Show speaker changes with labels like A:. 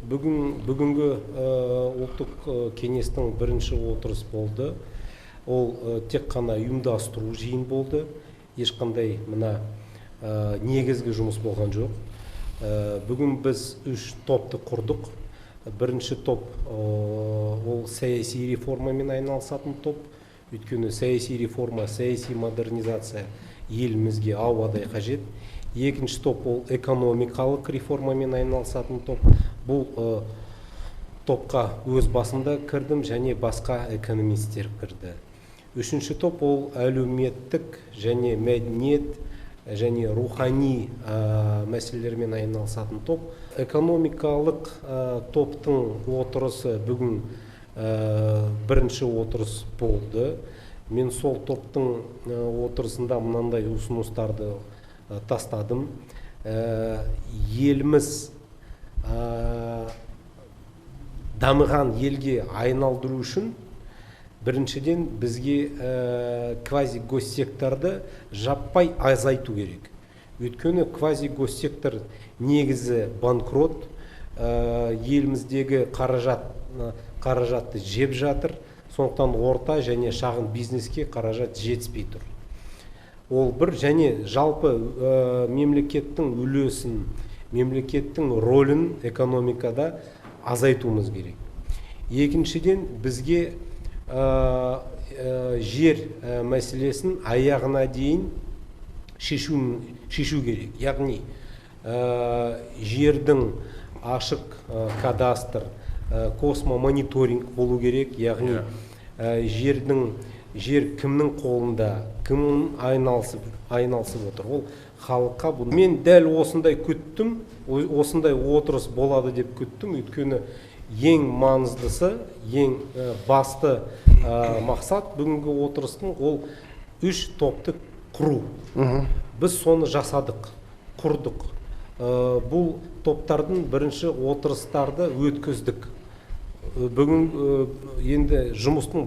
A: Бүгінгі ұлттық кеңестің бірінші отырыс болды. Ол тек қана ұйымдастыру жиын болды. Ешқандай мына негізгі жұмыс болған жоқ. Бүгін біз үш топты құрдық. Бірінші топ ол саяси реформамен айналысатын топ. Өйткені саяси реформа, саяси модернизация елімізге ауадай қажет. Екінші топ ол экономикалық реформамен айналысатын топ. Бұл топқа өз басымда кірдім және басқа экономисттер кірді. Үшінші топ ол әлеуметтік және мәдениет және рухани мәселелермен айналысатын топ. Экономикалық топтың отырысы бүгін бірінші отырыс болды. Мен сол топтың отырысында мынандай ұсыныстарды тастадым. Еліміз дамыған елге айналдыру үшін біріншіден бізге квази-госсекторды жаппай азайту керек. Өйткені квази-госсектор негізі банкрот, еліміздегі қаражатты жеп жатыр, сондықтан орта және шағын бизнеске қаражат жетіспей тұр. Ол бір және жалпы мемлекеттің үлесін, мемлекеттің рөлін экономикада азайтуымыз керек. Екіншіден, бізге жер мәселесін аяғына дейін шешу керек. Яғни жердің ашық кадастр, космомониторинг болу керек. Яғни жер кімнің қолында, кім айналысып отыр, ол халыққа бұл. Мен дәл осындай күттім, осындай отырыс болады деп күттім. Өйткені ең маңыздысы, ең басты мақсат бүгінгі отырыстың ол үш топты құру. Біз соны жасадық, құрдық. Бұл топтардың бірінші отырыстарды өткіздік. Бүгін енді жұмыстың